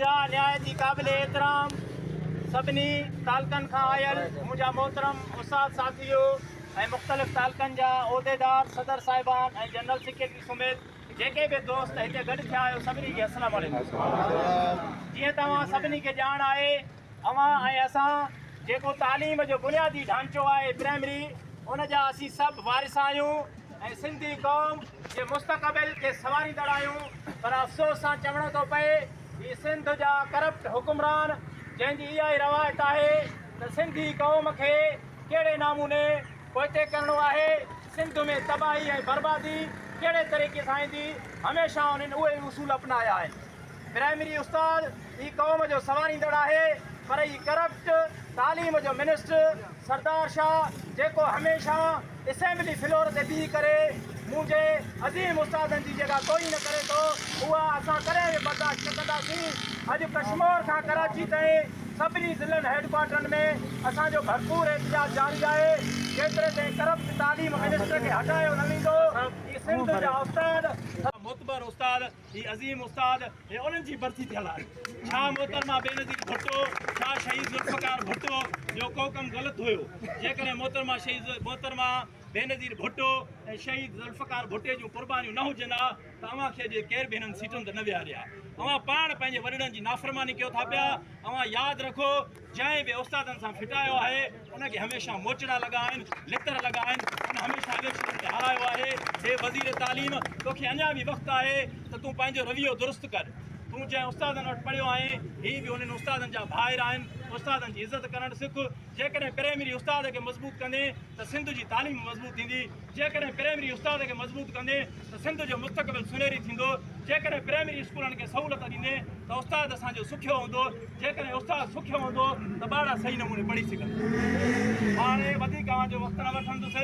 منهنجا نهايت ئي قابل احترام سڀني تعلقن کان آيل منهنجا محترم استاد ساٿيو ۽ مختلف تعلقن جا عهديدار، صدر صاحبان ۽ جنرل سيڪريٽري سميت جيڪي به دوست هتي گڏ ٿيا آهيو سڀني کي السلام عليڪم. جيئن توهان سڀني کي ڄاڻ آهي اوهان ۽ اسان جيڪو تعليم جو بنيادي ڍانچو آهي پرائمري ان جا اسين سڀ وارث آهيون ۽ سنڌي قوم جي مستقبل کي سنواريندڙ آهيون پر افسوس سان چوڻو ٿو پئي هي سنڌ جا ڪرپٽ حڪمران جنهن جي اها ئي روايت آهي ته سنڌي قوم کي ڪهڙي ناموني پوئتي ڪرڻو آهي سنڌ ۾ تباهي ۽ بربادي ڪهڙي طريقي سان ايندي هميشه انهن اهي ئي اصول اپنايا آهن. پرائمري استاد ئي قوم جو سنواريندڙ آهي پر هي ڪرپٽ تعليم جو منسٽر سردار شاهه جيڪو هميشه اسيمبلي فلور تي بيهي ڪري منهنجي عظيم استادن جي جيڪا توهين ڪري ٿو اها اسان ڪڏهن به برداشت نه ڪنداسين. اڄ ڪشمور کان ڪراچي تائين سڀني ضلعن هيڊ ڪوارٽرن ۾ اسان جو ڀرپور احتجاج جاري آهي جيتري تائين ڪرپٽ تعليم منسٽر کي هٽايو نه ويندو هي سنڌ جا استاد معتبر استاد هي عظيم استاد هي انهن جي برسي ٿيل آهي. ڇا محترمه بينظير ڀٽو، ڇا شهيد ذوالفقار ڀٽو جو ڪو ڪم غلط هيو؟ جيڪڏهن محترمه شهيد محترمه بينظير ڀٽو ۽ شهيد ذوالفقار ڀٽي جون قربانيون نه هجن ها ته اوهان کي اڄ ڪير به هنن سيٽن تي نه ويهاري ها. اوهان پاڻ پنهنجي وڏڙن جي نافرماني ڪيو ٿا پيا. اوهان ياد رکو جنهن به استادن سان ڦٽايو آهي ان کي هميشه موچڙا لڳا آهن، لتر لڳا آهن، ان هميشه اليڪشنن ۾ هارايو آهي. اي وزير تعليم توکي اڃا به وقت آهي ته تون پنهنجو رويو درست ڪر. تون جنهن استادن وٽ پڙهيو آهين هي به انهن استادن جا ڀائر آهن، استادن جي عزت ڪرڻ سک. جيڪڏهن پرائمري استاد کي مضبوط ڪندين ته سنڌ جي تعليم مضبوط ٿيندي. جيڪڏهن پرائمري استاد کي مضبوط ڪندين ته سنڌ جو مستقبل سنهري ٿيندو. جيڪڏهن پرائمري اسڪولن کي سهولت ڏيندين ته استاد اسان جو سکيو هوندو. جيڪڏهن استاد سکيو هوندو ته ٻارڙا صحيح نموني پڙهي سگهندا. هاڻي وڌيڪ اوهان جو وقت نه وٺندس.